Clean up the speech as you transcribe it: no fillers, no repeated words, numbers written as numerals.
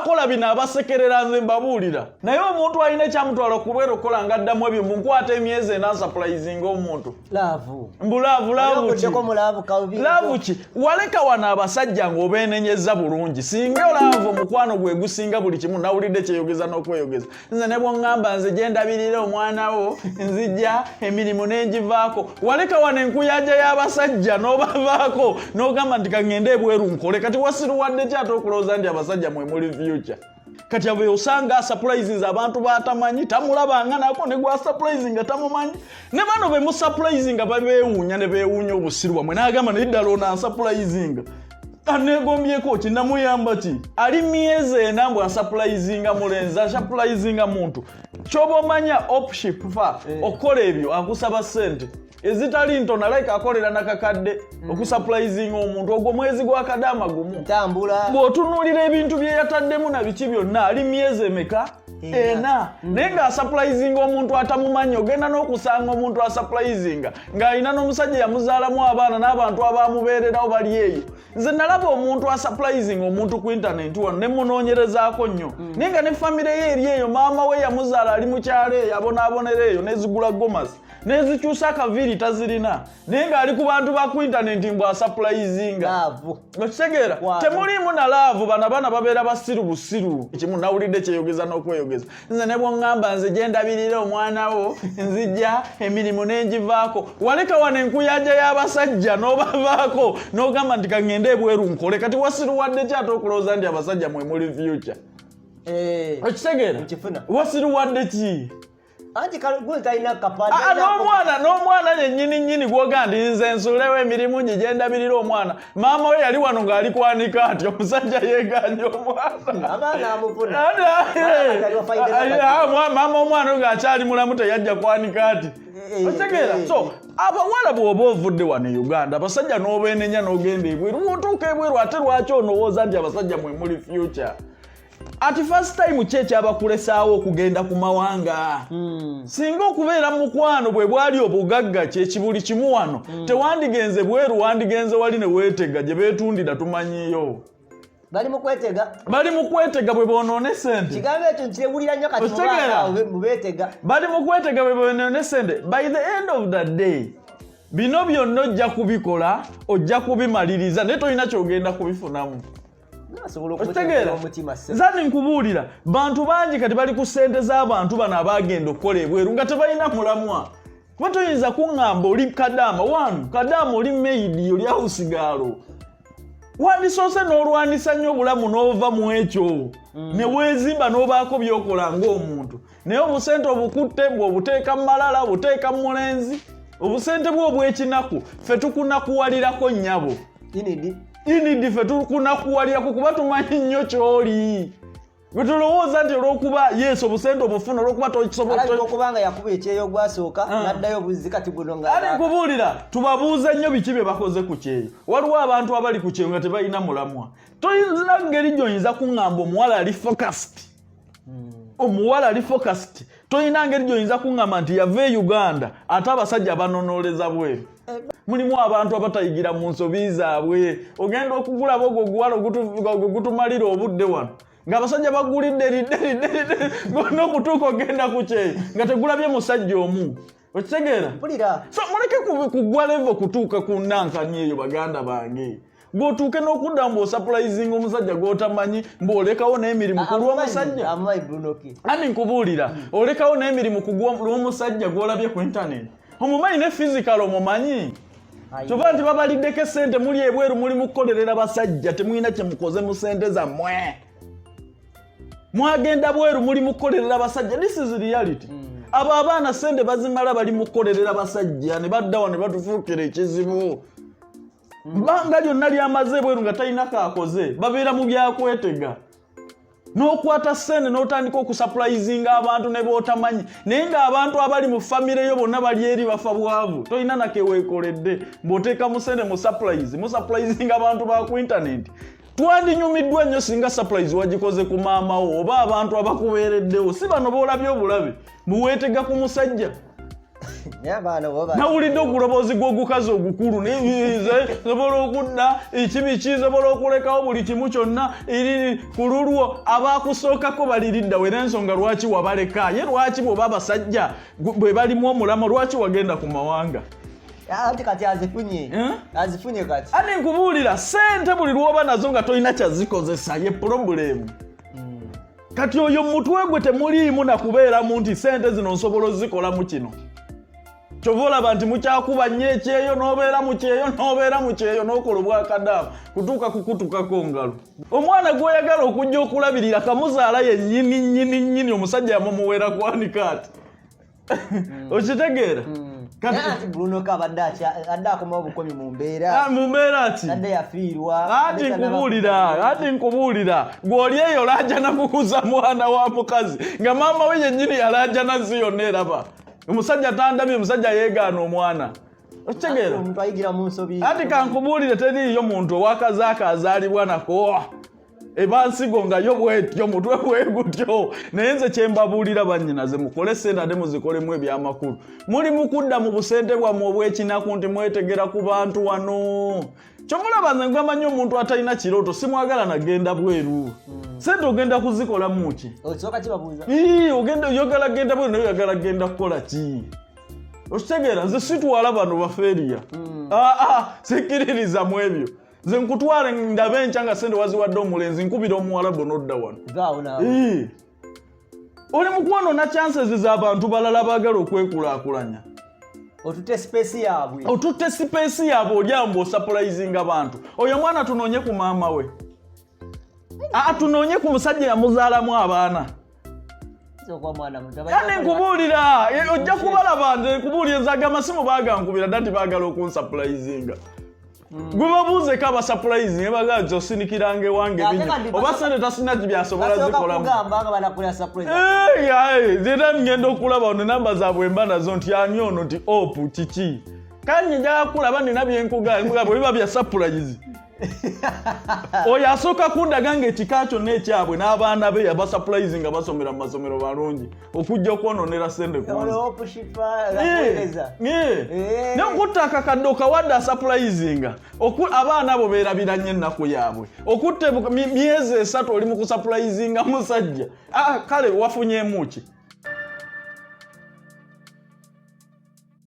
Abakola bino abasekerera, nze mbabuulira. Naye omuntu alina ekyamutwala kubwera okukola nga addamu ebyo, munkwata emyezi 4 nsurprisinga omuntu. Love. Mbu love, love ki? Oguddeko mu love, Calvin. Love ki? Waleka wano abasajja ng'obeenenyeza bulungi. Singa love, omukwano gwe gusinga buli kimu. Nawulidde kyeyogeza n'okweyogeza. Nze ne bwoŋŋamba nze gye ndabirira omwana wo, nzijja emirimu n'engivaako. Waleka wano enkuyanja y'abasajja n'obavaako n'ogamba nti kaŋŋende ebweru nkole. Kati wasiruwadde ki ate okulowooza nti abasajja mwe muli future? Kati abo osanga surprises abantu batamanyi, tamulabanga nako, ne gwa surprise nga tamumanyi. Ne bano be musurprise nga babeewuunya, ne beewuunya obusiru bwamwe, n'agamba, "Naye ddala ono ansurprisinga, aneegombyeko ki? Namuyamba ki?" Ali myezi 4 mbw asurprisinga mulenzi, asurprisinga muntu. Kyoba omanya opship fa okukola ebyo akusaba ssente ezitali ntono, like akolera nakakadde okusurprisinga omuntu ogwo mwezi gwa kadaama gumu. Ntambula. Bw'otunuulira ebintu bye yataddemu na biki byonna, ali myezi emeka? 4. 4, naye ng'asurprisinga omuntu atamumanyi. Ogenda n'okusanga omuntu asurprisinga ng'alina n'omusajja yamuzaalamu abaana n'abantu abamubeererawo bali eyo. Nze nalaba omuntu asurprisinga omuntu ku intaneti wano ne munoonyerezaako nnyo, naye nga ne famire ye eri eyo, maama we yamuzaala ali mu kyalo eyo, abonaabonera eyo, nezigula gomasi nezikyusa akaviiri tazirina, naye ng'ali ku bantu ba ku intaneti mbw asurprisinga. Love. Okitegeera? Temuliimu na love. Bano abaana babeera basiru busiru. Kimu nawulidde kyeyogeza n'okweyogeza. Nze ne bwoŋŋamba nze gye ndabirira omwana wo, nzijja emirimu n'engivaako. Waleka wano enkuyanja y'abasajja n'obavaako n'ogamba nti kaŋŋende ebweru nkole. Kati wasiruwadde ki ate okulowooza nti abasajja mwe muli future? Okitegeera? Nkifuna. Wasiruwadde ki? Anti gwe talina kapande. Ah, n'omwana yennyini nnyini gwoga nti nze nsulewo emirimu gye gyendabirira omwana, maama we yali wano ng'ali kwanika ati omusajja yeeganye omwana. Abaana amufuna. Ah, maama omwana oyo ng'akyali mulamu teyajja kwanika ati. Okitegeera? So abawala, bw'oba ovudde wano e Uganda, abasajja n'obeenenya n'ogenda ebweru, bw'otuuka ebweru ate lwaki onowooza nti abasajja mwe muli future? Ati first time ki ekyabakulesaawo okugenda ku mawanga? Singa okubeera mukwano bwe bwali obugagga kyekibuli kimu wano, tewandigenze bweru, wandigenze wali ne weetega gye beetundira, tumanyiyo. Bali mu kwetega. Bali mu kwetega bwe boonoona esente. Kigambo ekyo nkirewulira nnyo kati mu Okitegeera? baana abo mu beetega. Bali mu kwetega bwe boonoona esente. By the end of the day, bino byonna ojja kubikola, ojja kubimaliriza, naye tolina kyogenda kubifunamu. Asobola Okitegeera? okumuteekera omutima se. Zani nkubuulira, bantu bangi kati bali ku ssente z'abantu bano abagenda okukola ebweru nga tebalina mulamwa, kuba toyinza kuŋŋamba oli kadaama wanu, kadaama oli maid, oli house girl. Wandisoose n'olwanisa nnyo obulamu n'ova mu ekyo ne weezimba n'obaako by'okola ng'omuntu. Naye obusente obukutte bwe obuteeka mu malala, obuteeka mu mulenzi, obusente bwe obw'ekinaku, ffe tukunakuwalirako, nnyabo. Inidi. Inidi, ffe tukunakuwalirako kuba tumanyi nnyo ky'oli. Bwe tulowooza nti olw'okuba yesu obusente obufuna olw'okuba tokisobola. Alabika okuba nga yakuba ekyeyo gwasooka, n'addayo buzzi, kati guno nga Ali nkubuulira, tubabuuze nnyo biki bye bakoze ku kyeyo. Waliwo abantu abali ku kyeyo nga tebalina mulamwa. Toyinza ngeri gy'oyinza kuŋŋamba omuwala ali focused, omuwala ali focused, tolina ngeri gy'oyinza kuŋŋamba nti yava e Uganda ate abasajja banonooleza bweru. Mulimu abantu abatayigira mu nsobi zaabwe. Ogenda okugulaba ogwo oguwala ogwo gutumalira obudde wano ng'abasajja bagulidde lidde lidde lidde, gonna okutuuka ogenda ku kyeyo nga tegulabye musajja omu. Okitegeera? Mpulira. So muleke kugwa level kutuuka ku nankanyi eyo, baganda bange. Gwotuuke n'okudda mbu osurprisinga omusajja gw'otamanyi, mbw'olekawo n'emirimu ku lw'omusajja. Amumanyi, Brunoki. Ani nkubuulira, olekawo n'emirimu ku lw'omusajja gw'olabye ku internet. Omumanyi ne physical omumanyi, kyova nti babaliddeko esente. Muli ebweru muli mukukolerera basajja, temulina kyemukoze mu sente zammwe. Mwagenda bweru muli mukukolerera basajja. This is reality. Abo abaana sente bazimala bali mukukolerera basajja, ne baddawa ne batufuukira ekizibu. Bbanga lyonna lyamaze ebweru nga talina kakoze, babeera mu byakwetega. N'okwata sente n'otandika okusurprisinga abantu ne bootamanyi, naye ng'abantu abali mu famire yo bonna bali eri bafa bwavu, tolina nakeweekoledde bw'oteeka mu sente mu surprise, musurprisinga abantu ba ku intaneti. Twandinyumiddwa nnyo singa surprise wagikoze ku maama wo oba abantu abakubeereddewo, si bano boolabye obulabe buweetega ku musajja. Naye abaana oba Nawulidde oguloboozi gw'ogukazi ogukulu, nze nsobola okudda ekibiki, nsobola okulekawo buli kimu kyonna eri ku lulwo. Abakusookako baliridda wera ensonga lwaki wabaleka ye, lwaki bw'oba abasajja bwe balimu omulamo, lwaki wagenda ku mawanga? Anti kati azifunye. Eh? Azifunye kati. Ani nkubuulira, sente buli lwoba nazo nga tolina kyazikozesa ye problem. Kati oyo mutwe gwe temuliimu nakubeeramu nti sente zino nsobola ozikolamu kino. Kyova olaba nti mukyakuba nnyo ekyeyo, n'obeera mu kyeyo, n'obeera mu kyeyo, n'okola obwakadaama kutuuka kukutukako ngalo. Omwana gw'oyagala okujja okulabirira kamuzaala ye nnyini nnyini nnyini, omusajja yamumuwera kwanika ati, okitegeera? Naye anti Bruno ko abadde adde akomawo bukomi mu mbeera. Ah, mu mbeera ki? Adde yafiirwa. Ati nkubuulira, ati nkubuulira, gw'oli eyo olaajana kukuza mwana wa mukazi nga maama we yennyini yalaajana nsi yonna eraba. Omusajja tandabye, omusajja yeegaana omwana, okitegeera? Omuntu ayigira mu nsobi. Ati kankubuulire, teriiyo muntu owakazaako azaalibwa nako, eba nsigo nga yo bwetyo, mutwe bwe gutyo. Naye nze kyembabuulira, bannyinaze, mukole sente ate muzikolemu ebyamakulu. Muli mukudda mu busente bwammwe obw'ekinaku nti mwetegera ku bantu wano. Kyomulaba nze ngamba nnyo, omuntu atalina kirooto simwagala nagenda bweru. Sente ogenda kuzikolamu ki? Osooka kibabuuza. Ii, ogenda oyagala genda bweru, naye oyagala genda kukola ki? Okitegeera? Nze sitwala bano bafeeriya. Aa, sikkiririza mu ebyo. Nze nkutwale ndabe enkya nga sente waziwadde omulenzi, nkubira omuwalabu nodda wano. Vaawo naawe. Ii. Oli mu kwonoona chances z'abantu balala baagala okwekulaakulanya. Otutte space yaabwe. Otutte space yaabwe. Oli awo ng'osurprisinga bantu. Oyo omwana tunoonye ku maama we, aa, tunoonye ku musajja yamuzaalamu abaana. Okuba mwana muto. Kandi nkubuulira, ojja kubalaba. Nze nkubuulira, nze aga amasimu bagankubira dda nti baagala okunsurprisinga. Gwe babuuzeko abasurprisinga, bagala nti osinikiranga ewange Ate binyo kandi oba sente tasina byasobola basooka zikolamu. Kugamba nga banakulira surprise. Era ngenda okulaba ono namba zaabwe mba nazo nti ani ono, nti opu kiki, kanye njagala kulaba, nina byenkugamba bwe biba bya surprise. Oyo asooka kundaga ng'ekika kyonna ekyabwe n'abaana be yabasurprise nga basomera mu masomero malungi, okujja okwononera sente ku nze. Olwo Pushifa akuweereza. Naye okutta akakadde okawadde asurprisinga, abaana abo beerabira nnyo ennaku yaabwe. Okutta myezi 3 oli mu kusurprisinga musajja. Ah, kale wafunyemu ki?